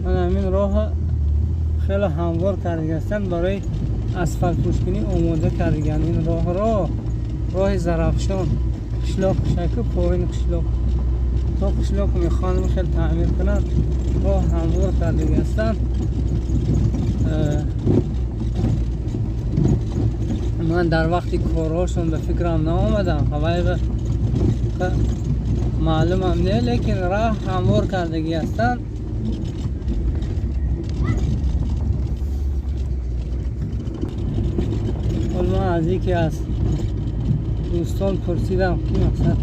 Ман ҳамин роҳ хеле ҳамвор кардагиастанд, барои асфалтпӯшкунӣ омода кардагианд ин роҳро. Роҳи Зарафшон, қишлоқ шаку поин қишлоқ то қишлоқ мехоҳанд хеле таъмир кунанд, роҳ ҳамвор кардагиастанд. Ман дар вақти корҳошон ба фикрам наомадам, ҳавайба маълумам не, лекин роҳ ҳамвор кардагиастанд. Ман аз яке аз дӯстон пурсидам, ки мақсад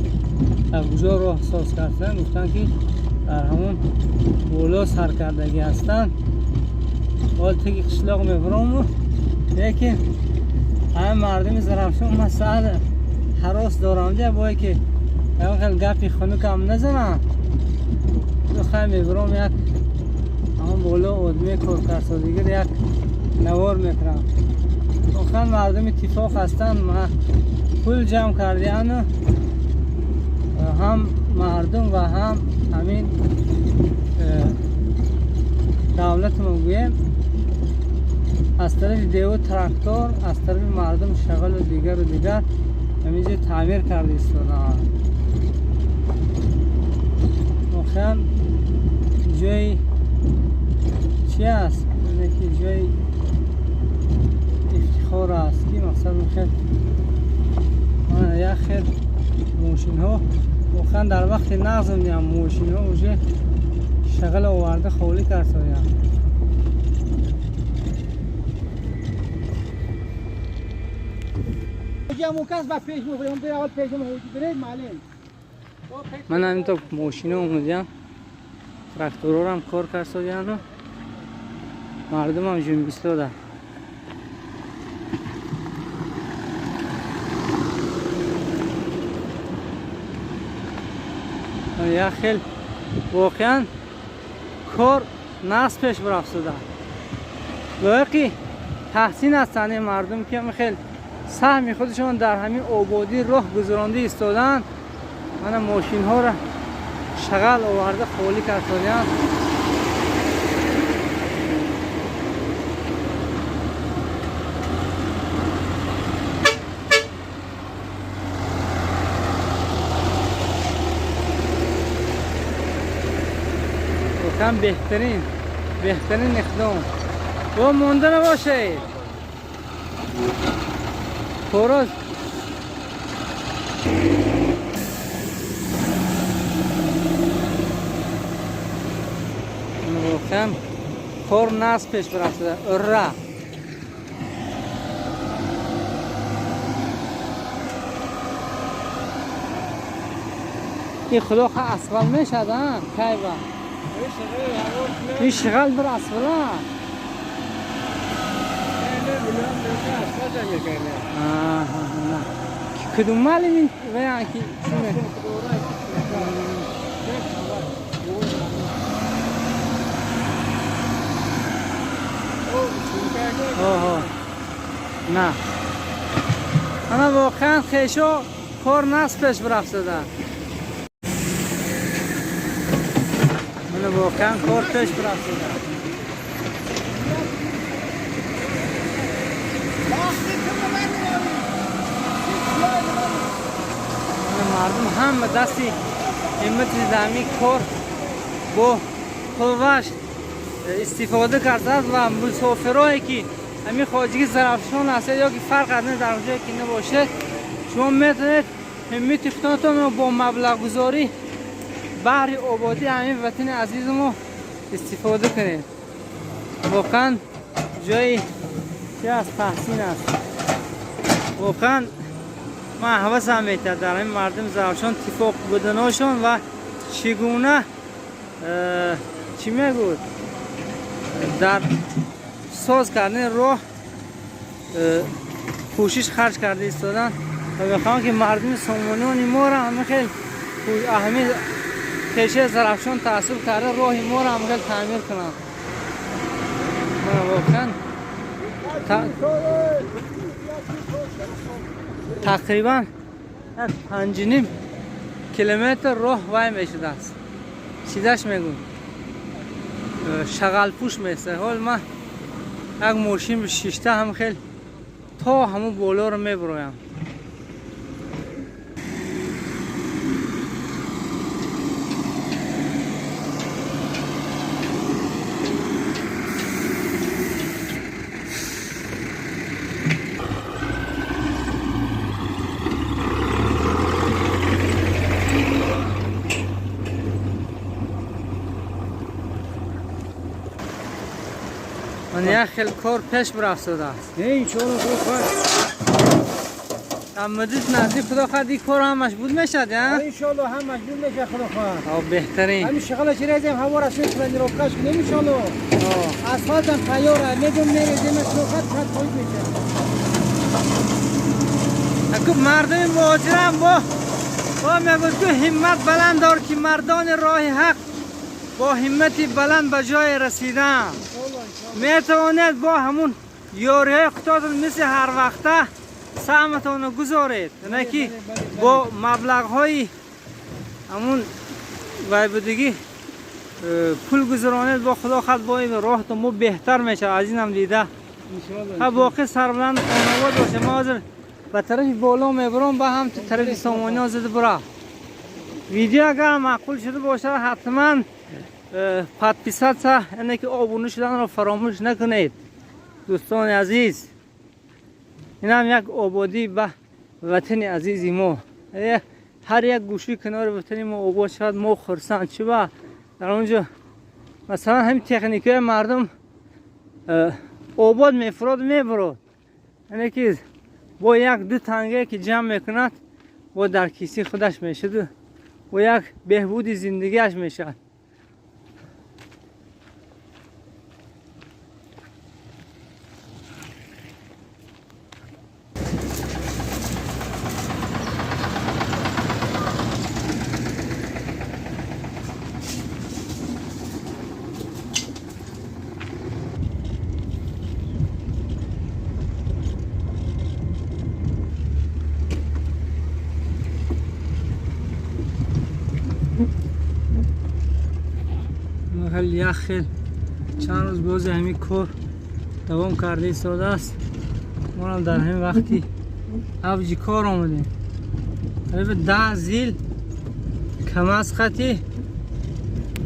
дар куҷо роҳ соз карданд, гуфтанд, ки дар ҳамон боло сар кардагӣ ҳастанд. Ҳол теги қишлоқ мебурому, лекин ҳама мардуми Зарафшон ман сар ҳарос дорам, дия бое ки ягон хел гапи хунукам назанам. Хай мебуром, як ҳамон боло одме коркарсодигир як навор мекунам. Воқеан мардум иттифоқ ҳастанд, пул ҷамъ кардиану ҳам мардум ва ҳам ҳамин давлат мо гӯем аз тарафи деву трактор, аз тарафи мардум шағалу дигару дигар ҳаминҷо таъмир карда истодаанд. Воқеан ҷои чи аст? Ки ҷои ифтихор аст, ки мақсад хел як хел мошинҳо воқеан дар вақти нағзм диҳам мошинҳо уже шағал оварда холӣ карсоянд. Ман ҳаминто мошино омадиам, тракторорам кор карсодиану мардумам ҷунбистода. Як хел воқеан кор нағз пеш рафтуда. Лоиқи таҳсин ҳастанд ин мардум, ки хел саҳми худашон дар ҳамин ободии роҳ гузаронда истодаанд. Мана мошинҳоро шағал оварда холӣ кардодианд. Воқеан беҳтарин, беҳтарин иқдом. Бо монда набошед. Хороз воқеан кор нағз пеш рафтада. Ура! Ин худо ха асфалт мешад, а? Кайва? Ин шағал бір асфалт. Кудум малим ва ки чуне? Оҳо. На. Ана воқеан хешо кор нағз пеш рафтада. Мана воқеан кор пеш рафтада. Мардум ҳама дасти ҳиммати ҳамин кор бо қувваш истифода кардааст ва мусофирое ки ҳамин хоҷиги Зарафшон ҳастед ё ки фарқ аз дар ҷое ки набошед, шумо метавонед ҳиммати худатонро бо маблағгузорӣ баҳри ободии ҳамин ватани азизи мо истифода кунед. Воқеан ҷои чи аст? Таҳсин аст. Воқеан ман ҳавасам метиҳад дар ҳамин мардуми Зарафшон иттифоқ буданошон ва чӣ гуна чӣ мегӯд дар соз кардани роҳ кӯшиш харҷ карда истоданд ва мехоҳам ки мардуми сомониёни моро ҳама хел ҳамин пешаи Зарафшон таъсир карда роҳи моро ҳама хел таъмир кунанд. Воқеан тақрибан як 5.5 километр роҳ вай мешудааст. Чизаш мегӯ? шағалпӯш места. Ҳол ман як мошин шишта ҳам хел то ҳамун болоро мебуроям. Як хел кор пеш рафтода аст. иншоалло худо хоҳад. Муддат наздик худо хоҳад ин кор ҳамаш буд мешад, я? Иншоалло ҳамаш буд мешад худо хоҳад. Беҳтарин. Ҳамин шағала чи резем, ҳаворо шуд планировкаш кунем иншоалло. Асфалтам тайёра, медум мерезем, худо хоҳад 100% мешад. Аку мардуми муҳоҷирам бо мегӯяд ки ҳиммат баланд дор ки мардони роҳи ҳақ бо ҳиммати баланд ба ҷое расиданд. Метавонед бо ҳамун ёриҳои худотон мисли ҳар вақта саҳматонро гузоред, не ки бо маблағҳои ҳамун вайбудагӣ пул гузаронед, бо худо хоҳад бо ин роҳтон мо беҳтар мешавад. Аз инам дида ха боқӣ сарбаланд хонавод бошед. Мо ҳозир ба тарафи боло мебурам, ба ҳам тарафи сомониҳо зада бура. Видео агар маъқул шуда бошад, ҳатман подписаться, яъне ки обуна шуданро фаромӯш накунед дӯстони азиз. Инам як ободӣ ба ватани азизи мо. Ҳар як гӯшаи канори ватани мо обод шавад, мо хурсанд. Чиба дар он ҷо масалан ҳамин техникаи мардум обод мефурод мебурод, яъне ки бо як ду тангае ки ҷамъ мекунад, бо дар кисаи худаш мешуду бо як беҳбуди зиндагиаш мешавад. Як хел чанд рӯз бози ҳамин кор давом карда истодааст. Монам дар ҳамин вақти авҷи кор омадем. Қариби 10 зил камаз хати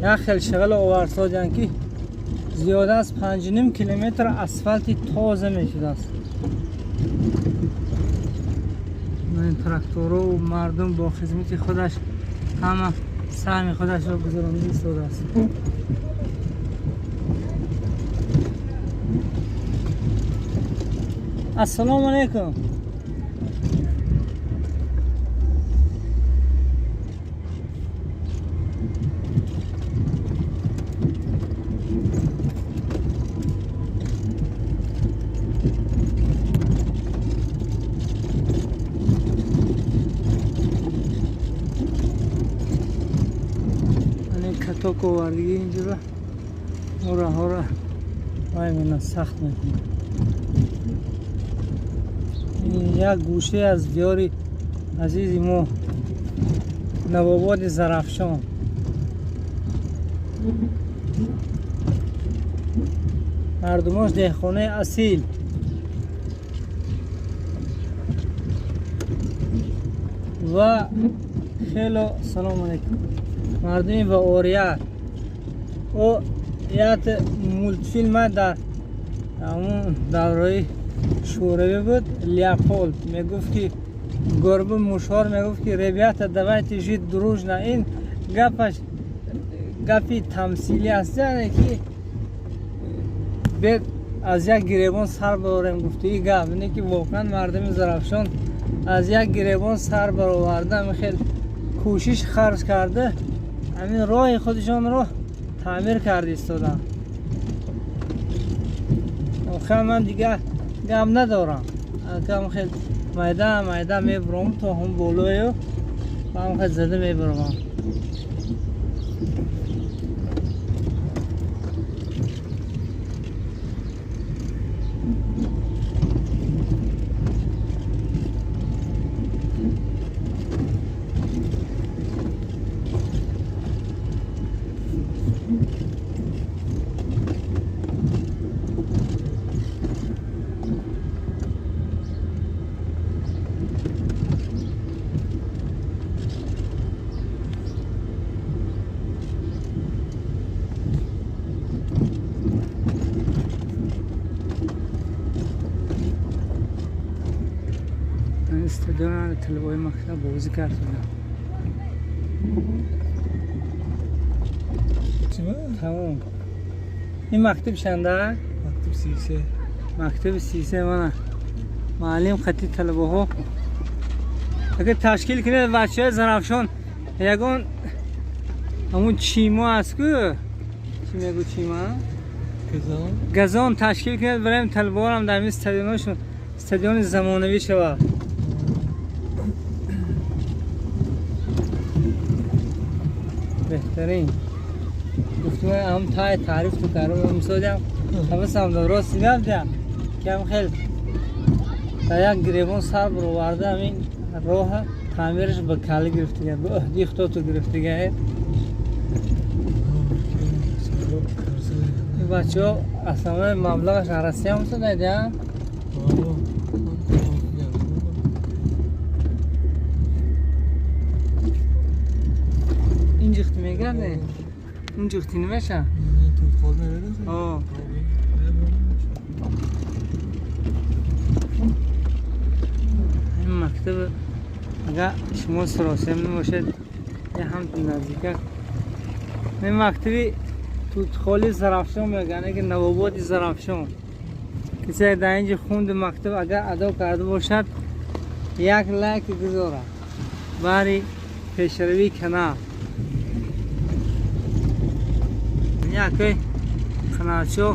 як хел шағал оварсодианд ки зиёда аз 5,5 километр асфалти тоза мешудааст. Ин трактору мардум бо хизмати худаш ҳама саҳми худашро гузаронида истодааст. Ассалому алайкум. Каток овардагӣ инҷоро ҳора вай мена сахт мекунад. Ин як гӯшае аз диёри азизи мо Навободи Зарафшон. Мардумош деҳқонаи асил. Ва хело салом алейкум. Мардуми ба орият. О як мултфилма дар ҳамун давраи шӯравӣ буд. Леополд мегуфт ки гурба мушҳор мегуфт ки ребята давайте жить дружно. Ин гапаш гапи тамсилӣ аст, яъне ки бед аз як гиребон сар барорем гуфтаи гап. Ине ки воқеан мардуми Зарафшон аз як гиребон сар бароварда ҳамин хел кӯшиш харҷ карда ҳамин роҳи худашонро таъмир карда истоданд. Охир ман дигар гап надорам. Акам хел майда майда мебурам то ҳам болою ҳам хел зада мебурам. Стадион талабаи мактаб бозӣ карданд. Тамом. Ин мактаб чанда? Мактаб 33. Мактаб 33 мана. Муаллим хати талабаҳо агар ташкил кунад бачаҳои Зарафшон ягон ҳамун чимо аст ку чӣ мегӯ чима? Газон ташкил кунад барои талабаҳоам дар ҳамин стадионашон стадиони замонавӣ шавад. Беҳтарин. Гуфтум ҳам тай таъриф ту кардам мисолам ҳавасам рост гап дия кам хел дар як гиребон сар бароварда ҳамин роҳа таъмираш ба калӣ гирифтага ба ӯҳди худоту гирифтага. Ин бачаҳо основной маблағаш Россия мусодайда. Ин ҷихти мегарде? Ин ҷихти намеша? Ин мактаб агар шумо саросем набошед я ҳам наздика. Ин мактаби Тутхоли Зарафшон мегӯянд, ки Навободи Зарафшон. Касе дар инҷо хунди мактаб агар адо карда бошад як лайк гузорад бари пешравии канал. Якой каналчо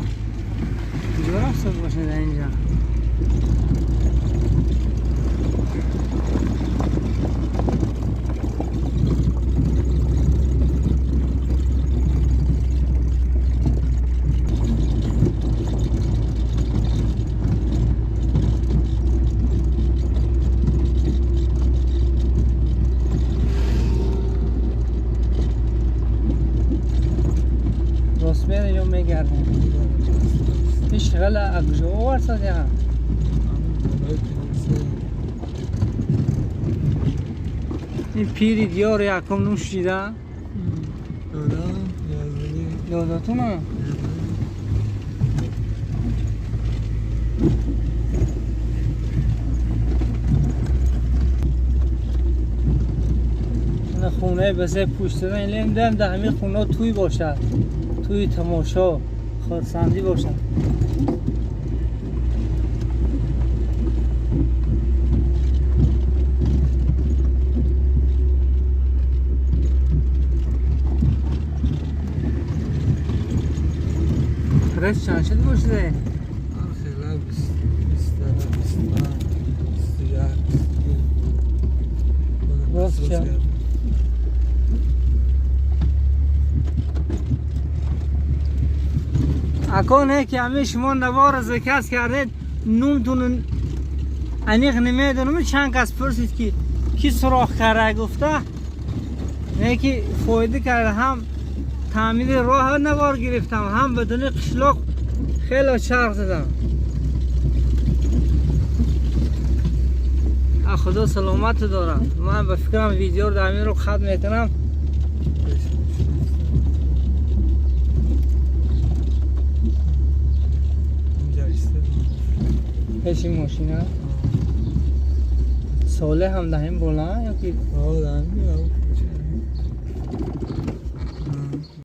куҷо рафта бошад дар инҷа? Росмена ё мегардем. Ин шағала аз куҷо оварсад я? Ин пири диёр якум нӯшида? Ёдатуна? Хонаи басе пушт додан илем дам дар ҳамин хона тӯй бошад. Тӯи тамошо, хурсандӣ бошад. Рес чанд шуд бошиде? Хела 20, 25, 21, 22. Рост чанд? Аконе ки ҳамин шумо навора заказ кардед нумтун аниқ намедонам чанд кас пурсид ки ки сурох карда гуфта не ки фоида карда ҳам таъмири роҳ навор гирифтам ҳам бидуни қишлоқ хеле чарх задам. Худо саломат дорад. Ман ба фикрам видеоро дар ҳамин ро хат мекунам. Пеши мошина соле ҳам даҳим бола ё ки?